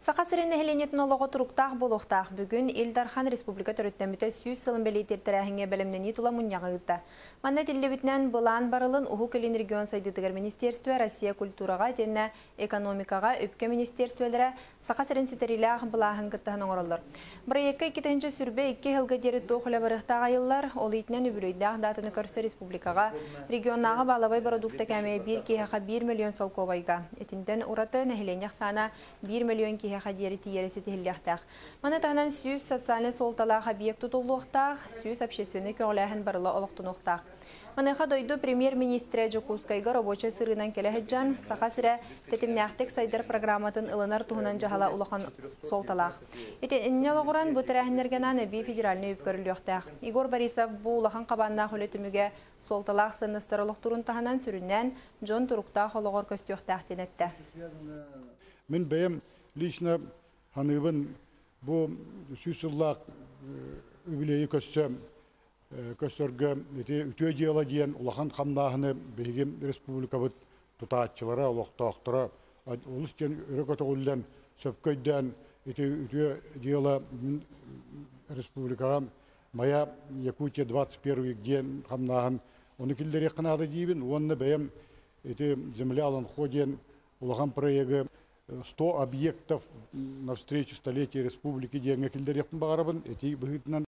Саха сирин нэһилиэнньэтин олоҕо туруктаах буолуохтаах. Бүгүн Ил Дархан республика төрүттэммитэ 100 сылын бэлиэтиир тэрээһиҥҥэ бэлэмнэнии тула мунньаҕы ыытта. Манна этиллибитинэн, былаан барылын Уһук Илин регион сайдыытыгар министерство, Россия культураҕа итиэннэ экономикаҕа, үпкэ министерстволара Саха сирин ситэриилээх былааһын кыттыһан оҥороллор. Бырайыакка 2022 сылга диэри туох үлэ барыахтааҕа ыйыллар, ол иитинэн үбүлүөйдээх даатаны көрсө республикаҕа регионнааҕы валовай бородуукта кээмэйэ биир киһиэхэ 1 миллион солкуобайга. Итинтэн ураты нэһилиэнньэ ахсаана 1 миллион киһиэхэ диэри тиийэрэ ситиһиллиэхтээх. Маны таһынан 100 социальнай суолталаах объект тутуллуохтаах, 100 общественнай көҕүлээһин барыла олохтонуохтаах. Маныаха дойду премьер-министрэ Дьокуускайга рабочай сырыынан кэлэ сылдьан, Саха сирэ тэтимнээхтик сайдар программатын ылынар туһунан дьаһала улахан суолталаах. Итиннэ олоҕуран бу тэрээһиннэргэ анаан эбии федеральнай үп көрүллүөхтээх. Егор Борисов бу улахан хабааннаах үлэ түмүгэ суолталаах сыаннастар олохтуурун таһынан сүрүннээн дьон туруктаах олоҕор көстүөхтээх диэн эттэ. Мин бэйэм лично саныыбын, бу 100 сыллаах үбүлүөйү көрсө көрсөргө ити үтүө дьыала диэн улахан хамнааһыны биһиги республикабыт тутааччылара, олохтоохторо олус диэн өрө көтөҕүллэн, сөпкө өйдөөн ити үтүө дьыала республикаҕа «Моя Якутия 21 век» диэн хамнааһын ону киллэриэххэ наада диибин уонна бэйэм ити «Земля Олонхо» диэн улахан проегы 100 объектов навстречу столетию республики диэҥҥэ киллэриэхпин баҕарабын ити быһыытынан.